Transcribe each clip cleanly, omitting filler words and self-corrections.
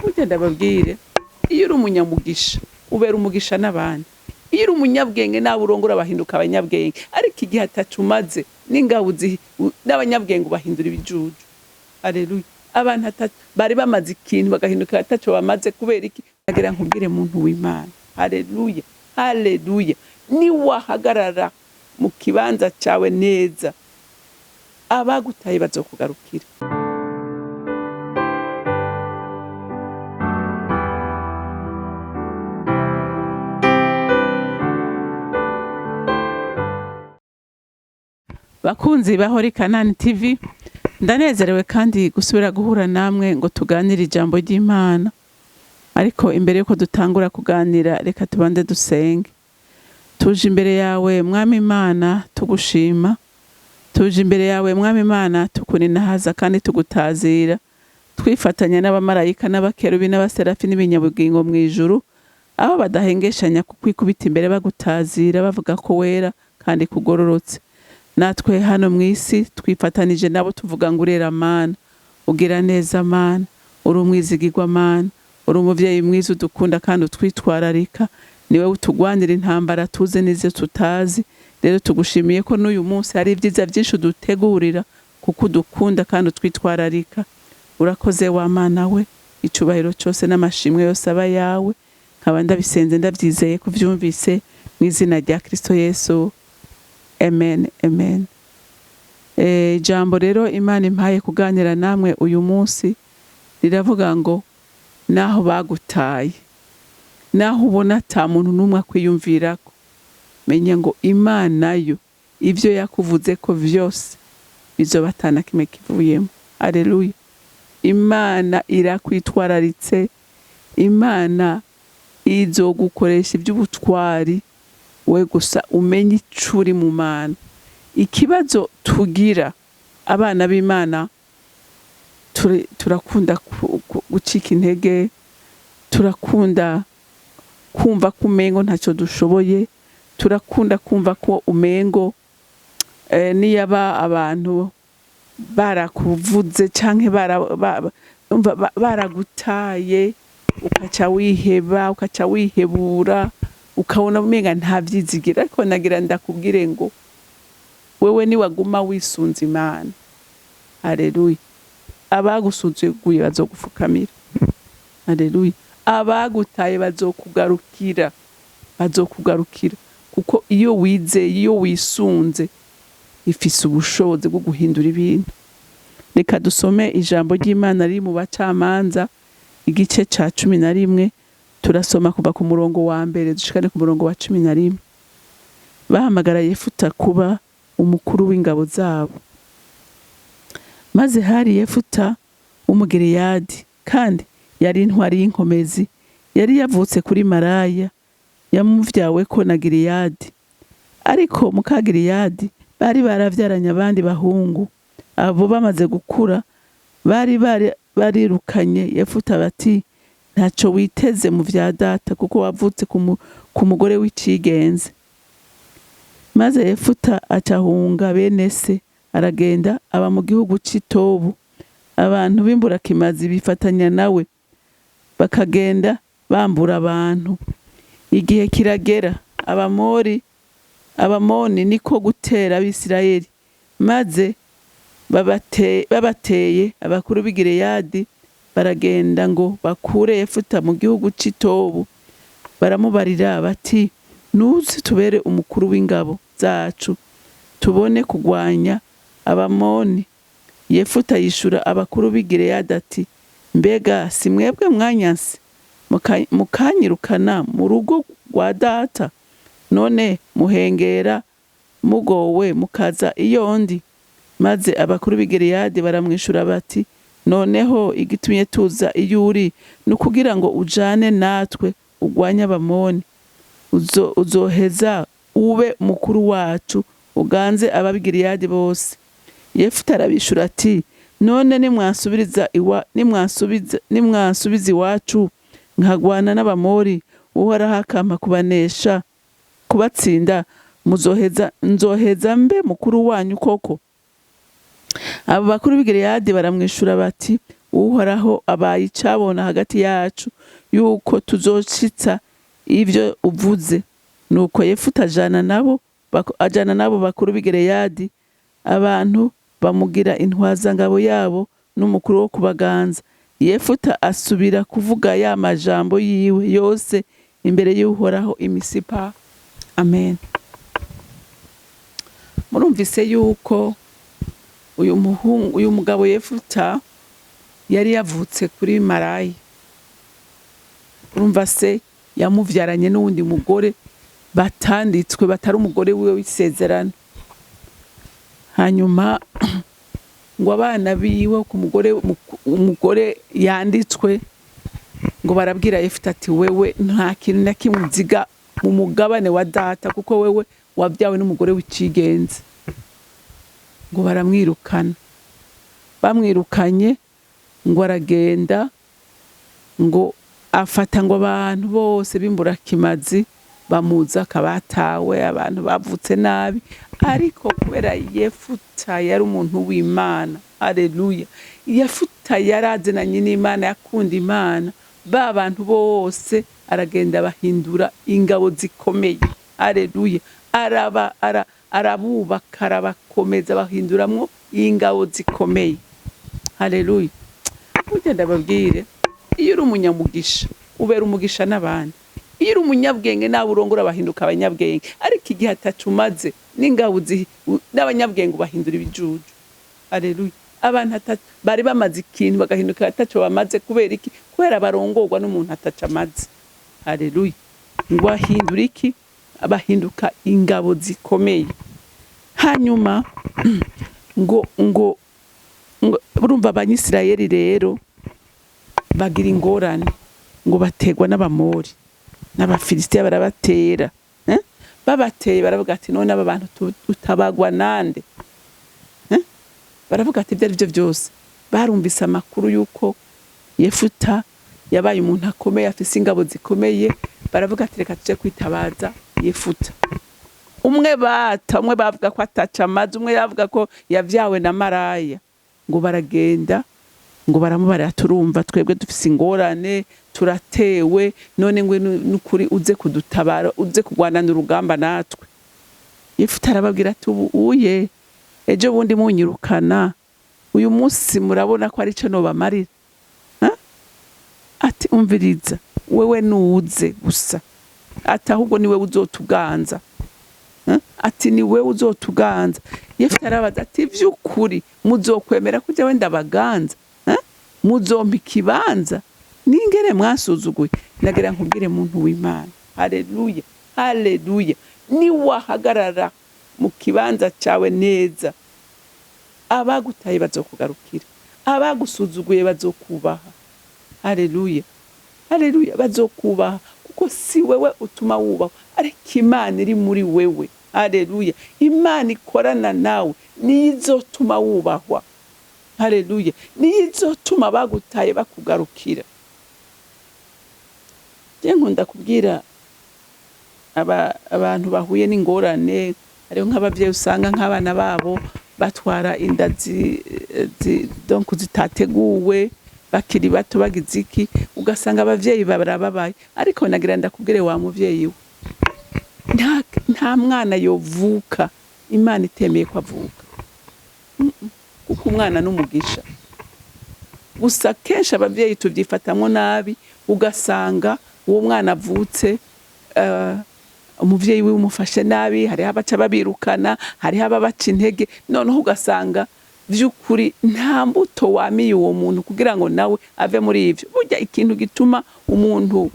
Burya ndababwire, iyo uri umunyamugisha ubera umugisha n'abandi. Iyo uri umunyabwenge nawe urongora bahinduka abanyabwenge, ariko igihe atacu umaze n'ingabo n'abanyabwenge ubahindura ibijuju. Haleluya! Abantu atatu bari bamaze ikintu bagahinduka ataco bamaze. Kubera iki? Agira nkubwire, muntu w'Imana, haleluya, haleluya, niwahagarara mu kibanza cyawe neza, abagutaye bazokugarukira. Bakunzi ba Holy Kanani TV, ndanezerewe kandi gusubira guhura namwe ngo tuganire ijambo ry'Imana. Ariko imbere yuko dutangura kuganira, reka tubanze dusenge. Tuje imbere yawe, Mwami Imana, tugushima. Tuje imbere yawe, Mwami Imana, tukuninahaza kandi tugutazira, twifatanya n'abamarayika n'abakerubi n'abaserafi n'ibinyabugingo mu ijuru, aho badahengeshanya kukwikubita imbere bagutazira, bavuga ko wera kandi kugororotse. Natwe hano mu isi twifatanije nabo, tuvuga ngo urera Mana, ugira neza Mana, uri umwizigirwa Mana, uri umuvyeyi mwiza udukunda kandi utwitwararika, niwe utugwanira intambara tuzi n'izo tutazi. Rero tugushimiye ko n'uyu munsi hari ibyiza byinshi udutegurira, kuko udukunda kandi utwitwararika. Urakoze wa Mana we, icubahiro cyose n'amashimwe yose aba yawe. Nkaba ndabisenze ndabyizeye kuvyumvise, mu izina rya Kristo Yesu, amen, amen. Ijambo rero Imana impaye kuganira namwe uyu munsi riravuga ngo naho bagutaye, naho ubona ata muntu n'umwe akwiyumvirako, menya ngo Imana yo ivyo yakuvuze ko vyose bizoba ata kimwe kivuyemo. Haleluya! Imana irakwitwararitse, Imana izogukoresha iby'ubutwari, we gusa umenye ico uri mu Mana. Ikibazo tugira abana b'Imana, turakunda gucika intege, turakunda kumva ko umengo ntacyo dushoboye, turakunda kumva ko umengo niyaba abantu barakuvuze canke baragutaye, ukaca wiheba, ukaca wihebura, ukabona umenga nta vyizigira. Ariko nagira ndakubwire ngo wewe niwaguma wisunze Imana, haleluya, abagusuzuguye bazogufukamira. Haleluya! Abagutaye bazokugarukira, bazokugarukira, kuko iyo wizeye, iyo wisunze, ifise ubushobozi bwo guhindura ibintu. Reka dusome ijambo ry'Imana riri mu Bacamanza, igice ca 11. Turasoma kuva ku murongo wa mbere dushikane ku murongo wa 11. Bahamagara Yefuta kuba umukuru w'ingabo zabo. Maze hari Yefuta w'Umugileyadi, kandi yari intwari y'inkomezi, yari yavutse kuri maraya yamuvyaweko na Gileyadi. Ariko muka Gileyadi bari baravyaranye abandi bahungu. Abo bamaze gukura, bari barirukanye Yefuta bati: "Ntaco witeze mu vya data, kuko wavutse ku mugore w'icigenze." Maze Yefuta acahunga bene se, aragenda aba mu gihugu c'Itobu. Abantu b'imburakimazi bifatanya nawe, bakagenda bambura abantu. Igihe kiragera, Abamori, Abamoni niko gutera Abisirayeli. Maze babateye, abakuru b'i Gileyadi baragenda ngo bakure Yefuta mu gihugu c'Itobu. Baramubarira bati: "Nuze tubere umukuru w'ingabo zacu, tubone kugwanya Abamoni." Yefuta yishura abakuru b'i Gileyadi ati: "Mbega si mwebwe mwanyanse mukanyirukana mu rugo rwa data? None muhengera mugowe mukaza iyo ndi?" Maze abakuru b'i Gileyadi baramwishura bati: "Noneho igitumye tuza iyo uri ni ukugira ngo ujane natwe ugwanye Abamoni, uzoheza ube mukuru wacu, uganze ab'Abigileyadi bose." Yefuta arabishura ati: "None nimwansubiriza iwa nimwansubiza nimwansubiza iwacu nkagwana n'Abamori, Uhoraho akampa kubanesha, kubatsinda, muzoheza nzoheza mbe mukuru wanyu koko?" Abo bakuru b'i Gileyadi baramwishura bati: Uhoraho abaye icabona hagati yacu yuko tuzoshitsa ivyo uvuze. Nuko Yefuta ajana nabo bakuru b'i Gileyadi, abantu bamugira intwazangabo yabo n'umukuru wo kubaganza. Yefuta asubira kuvuga ya majambo yiwe yose imbere y'Uhoraho i Misipa. Amen. Murumvise yuko uyu muhungu, uyu mugabo Yefuta, yari yavutse kuri maraya. Urumva se yamuvyaranye n'uwundi mugore batanditswe, batari umugore wiwe w'isezerano. Hanyuma ngo abana biwe ku mugore, umugore yanditswe, ngo barabwira Yefuta ati: "Wewe nta kintu na kimwe uziga mu mugabane wa data, kuko wewe wabyawe n'umugore w'icigenzi." Ngo baramwirukana. Bamwirukanye, ngo aragenda, ngo afata ngo abantu bose b'imburakimazi bamuza akabatawe, abantu bavutse nabi. Ariko kubera Yefuta yari umuntu w'Imana, haleluya, Yefuta yarazinanye n'Imana, yakunda Imana, ba bantu bose aragenda bahindura ingabo zikomeye. Haleluya. Araba arabubaka, arabakomeza, bahinduramwo ingabo zikomeye. Haleluya. Burya ndababwire, iyo uri umunyamugisha ubera umugisha n'abandi. Iyo uri umunyabwenge, nawe urongora bahinduka abanyabwenge. Ariko igihe atacu umaze, n'ingabo n'abanyabwenge ubahindura ibijuju. Haleluya. Abantu bari bamaze ikintu bagahinduka ataco bamaze. Kubera iki? Kubera barongorwa n'umuntu ataco amaze. Haleluya. Ngo ahindura iki? Bahinduka ingabo zikomeye. Hanyuma ngo urumva Abanyisirayeli rero bagira ingorane, ngo bategwa n'Abamori n'Abafilisitiya, barabatera, eh? Babateye, baravuga ati: "None aba bantu tutabagwa nande?" Eh? Baravuga ati ibyo ari byo byose barumvise amakuru y'uko Yefuta yabaye umuntu akomeye, afise ingabo zikomeye. Baravuga ati: "Reka tuje kwitabaza Yefuta." Umwe bata, umwe bavuga ko ataca amazi, umwe yavuga ko yavyawe na maraya. Ngo baragenda, ngo baramubarira: "Turumva twebwe dufise ingorane, turatewe, none ngwe nukuri uze kudutabara, uze kurwanana urugamba natwe." Yefuta arababwira ati: "Ubu uye ejo bundi munyirukana, uyu munsi murabona ko ari cyo nobamarira?" Ha? Ati: "Umviriza, wewe nuze gusa." Ati: "Ahubwo niwe uzotuganza." Ati: "Ni wewe uzotuganza." Yefuta arabaza ati: "Vy'ukuri muzokwemera ko jewe ndabaganza? Muzompa ikibanza ningere mwasuzuguye?" Nagira nkubwire, muntu w'Imana, haleluya, haleluya, niwahagarara mu kibanza cawe neza, abagutaye bazokugarukira, abagusuzuguye bazokubaha. Haleluya, haleluya. Bazokubaha kuko si wewe utuma wubahwa, ariko Imana iri muri wewe. Haleluya. Imana ikorana nawe niyo izotuma wubahwa. Haleluya. Niyo izotuma bagutaye bakugarukira. Je nkunda kubwira abantu bahuye n'ingorane, hariho nk'abavyeyi usanga nk'abana babo batwara inda donc zitateguwe, bakiri bato, bagize iki, ugasanga abavyeyi barababaye. Ariko nagira ndakubwire, wa muvyeyi we, nta mwana yovuka Imana itemeye ko avuka. Kuko umwana n'umugisha. Gusa kenshi abavyeyi tuvyifatamwo nabi, ugasanga uwo mwana avutse, umuvyeyi wiwe umufashe nabi. Hariho abaca babirukana, hariho ababaca intege, noneho ugasanga vy'ukuri nta mbuto wamiye uwo muntu kugira ngo nawe ave muri ivyo. Burya ikintu gituma umuntu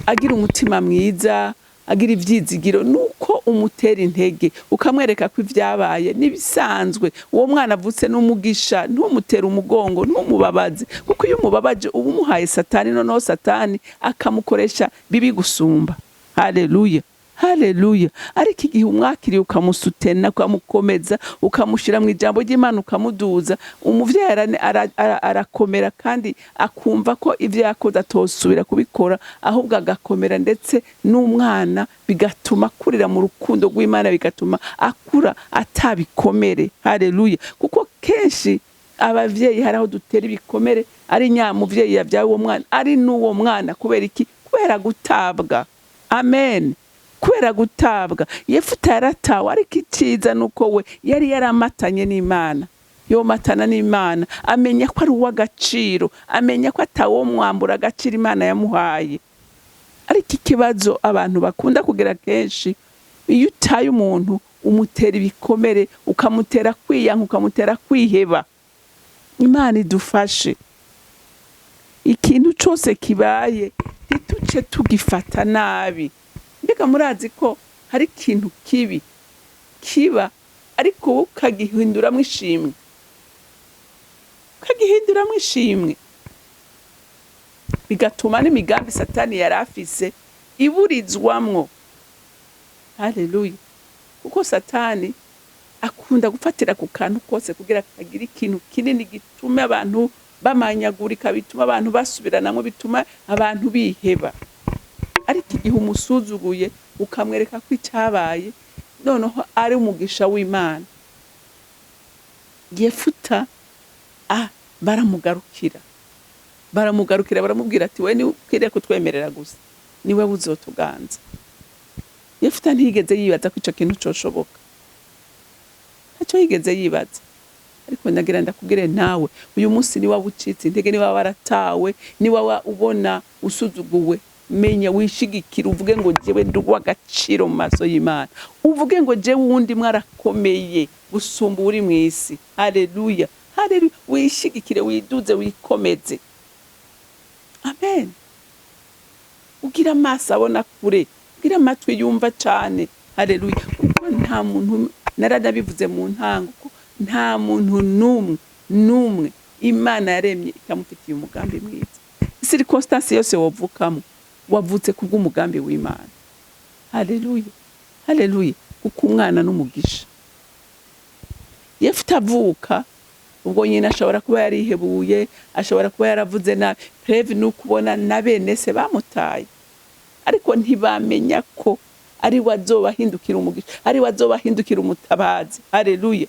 agira umutima mwiza, agira ivyizigiro, nuko umutera intege, ukamwereka ko ivyabaye n'ibisanzwe. Uwo mwana avutse n'umugisha, ntumutere umugongo, ntumubabaze, kuko iyo umubabaje uba umuhaye Satani, noneho Satani akamukoresha bibi gusumba. Haleluya, haleluya. Ariko igihe umwakiriye, ukamusutena, ukamukomeza, ukamushyira mu ijambo ry'Imana, ukamuduza, umuvyeyi arakomera kandi akumva ko ibyo yakoze atosubira kubikora, ahubwo agakomera, ndetse n'umwana bigatuma akurira mu rukundo rw'Imana, bigatuma akura atabikomere. Haleluya. Kuko kenshi abavyeyi hari aho dutera ibikomere. Ari nyamuvyeyi yabyaye uwo mwana, ari n'uwo mwana. Kubera iki? Kubera gutabwa. Amen. Kubera gutabwa. Yefuta yaratawe, ariko icyiza ni uko we yari yaramatanye n'Imana, yomatana n'Imana, amenya ko ari uw'agaciro, amenya ko atawomwambura agaciro Imana yamuhaye. Ariko ikibazo abantu bakunda kugira kenshi, iyo utaye umuntu, umutera ibikomere, ukamutera kwiyanka, ukamutera kwiheba. Imana idufashe, ikintu cyose kibaye ntituce tugifata nabi. Mbega murazi ko hari ikintu kibi kiba, ariko wowe ukagihinduramwo ishimwe, ukagihinduramwo ishimwe, bigatuma n'imigambi Satani yari afise iburizwamwo? Haleluya! Kuko Satani akunda gufatira ku kantu kose kugira kagire ikintu kinini gituma abantu bamanyagurika, bituma abantu basubiranamwo, bituma abantu biheba. Ariko igihe umusuzuguye, ukamwereka ko icyabaye noneho ari umugisha w'Imana. Yefuta baramugarukira, baramugarukira, baramubwira ati: "We ni ukwiriye kutwemerera gusa, niwe uzotuganza." Yefuta ntiyigeze yibaza ko ico kintu coshoboka, ntacyo yigeze yibaza. Ariko ndagira ndakubwire nawe uyu munsi, niba ucitse intege, niba waratawe, niba ubona usuzuguwe, menya wishigikire, uvuge ngo: "Jewe ndi uw'agaciro mu maso y'Imana." Uvuge ngo: "Jewe uwundi mwarakomeye gusumba uri mu isi." Haleluya, haleluya! Wishigikire, widuze, wikomeze. Amen. Ugira amaso abona kure, ugira amatwi yumva cane. Haleluya! Kuko nta muntu, naranabivuze mu ntango, ko nta muntu n'umwe n'umwe Imana yaremye itamufitiye umugambi mwiza. Circonstance yose wovukamo, wavutse kubw'umugambi w'Imana. Haleluya, haleluya! Kuko umwana n'umugisha. Yefuta avuka, ubwo nyina ashobora kuba yarihebuye, ashobora kuba yaravuze nabi. Preuve ni ukubona na bene se bamutaye, ariko ntibamenya ko ari we azobahindukira umugisha, ari we azobahindukira umutabazi. Haleluya,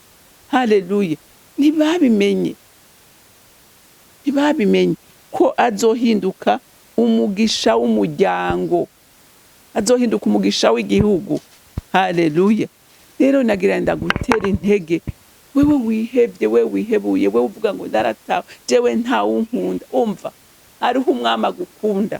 haleluya! Ntibabimenye, ntibabimenye ko azohinduka umugisha w'umuryango, azohinduka umugisha w'igihugu. Haleluya! Rero nagira ndagutera intege, wewe wihebye, wewe wihebuye, wewe uvuga ngo: "Naratawe, jewe ntawunkunda." Umva, hariho umwami agukunda.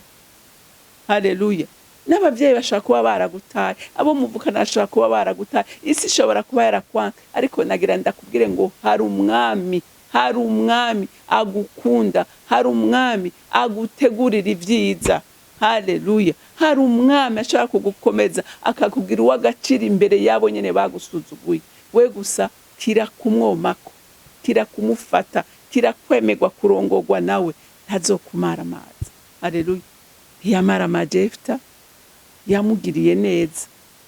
Haleluya! N'abavyeyi bashobora kuba baragutaye, abo muvukana bashobora kuba baragutaye, isi ishobora kuba yarakwanka, ariko nagira ndakubwire ngo hari umwami, hari umwami agukunda, hari umwami agutegurira ibyiza. Haleluya! Hari umwami ashobora kugukomeza, akakubwira uw'agaciro imbere yabo nyene bagusuzuguye. We gusa kirakumwomako, kirakumufata, kirakwemerwa kurongorwa nawe, ntazokumara amazi. Haleluya! Ntiyamara amazi. Yefuta yamugiriye neza.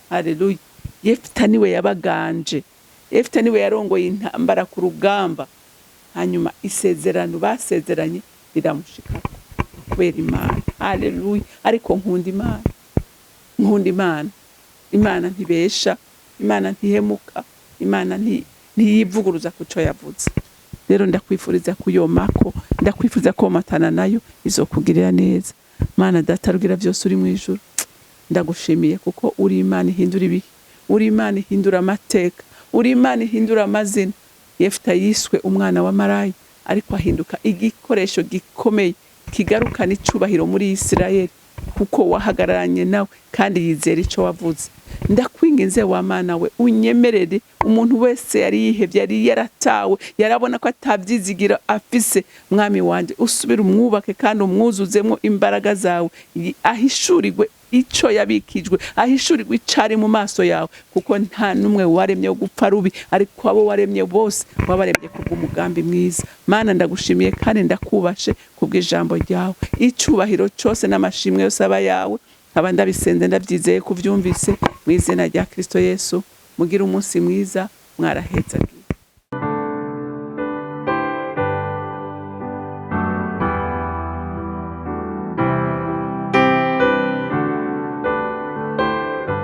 Haleluya! Yefuta niwe yabaganje, Yefuta niwe yarongoye intambara ku rugamba. Hanyuma isezerano basezeranye riramushikako kubera Imana. Haleluya! Ariko nkunda Imana, nkunda Imana. Imana ntibesha, Imana ntihemuka, Imana ntiyivuguruza ku cyo yavuze. Rero ndakwifuriza kuyomako, ndakwifuriza komatana nayo, izokugirira neza. Mana Data rugira byose uri mu ijuru, ndagushimiye kuko uri Imana ihindura ibihe, uri Imana ihindura amateka, uri Imana ihindura amazina. Yefuta yiswe umwana wa marayi, ariko ahinduka igikoresho gikomeye kigarukana icubahiro muri Isirayeli, kuko wahagararanye nawe kandi yizera ico wavuze. Ndakwinginze wa Mana we, unyemerere umuntu wese yari yihevye, yari yaratawe, yarabona ko atabyizigira afise, Mwami wanje, usubire umwubake kandi umwuzuzemwo imbaraga zawe, ahishurirwe ico yabikijwe, ahishurirwe icari mu maso yawe, kuko nta n'umwe waremye wo gupfa rubi, ariko abo waremye bose wabaremye kubw'umugambi mwiza. Mana, ndagushimiye kandi ndakubashe kubw'ijambo ryawe. Icubahiro cose n'amashimwe yose aba yawe. Nkaba ndabisenze ndabyizeye kuvyumvise, mu izina rya Kristo Yesu. Mugire umunsi mwiza, mwarahezagiwe.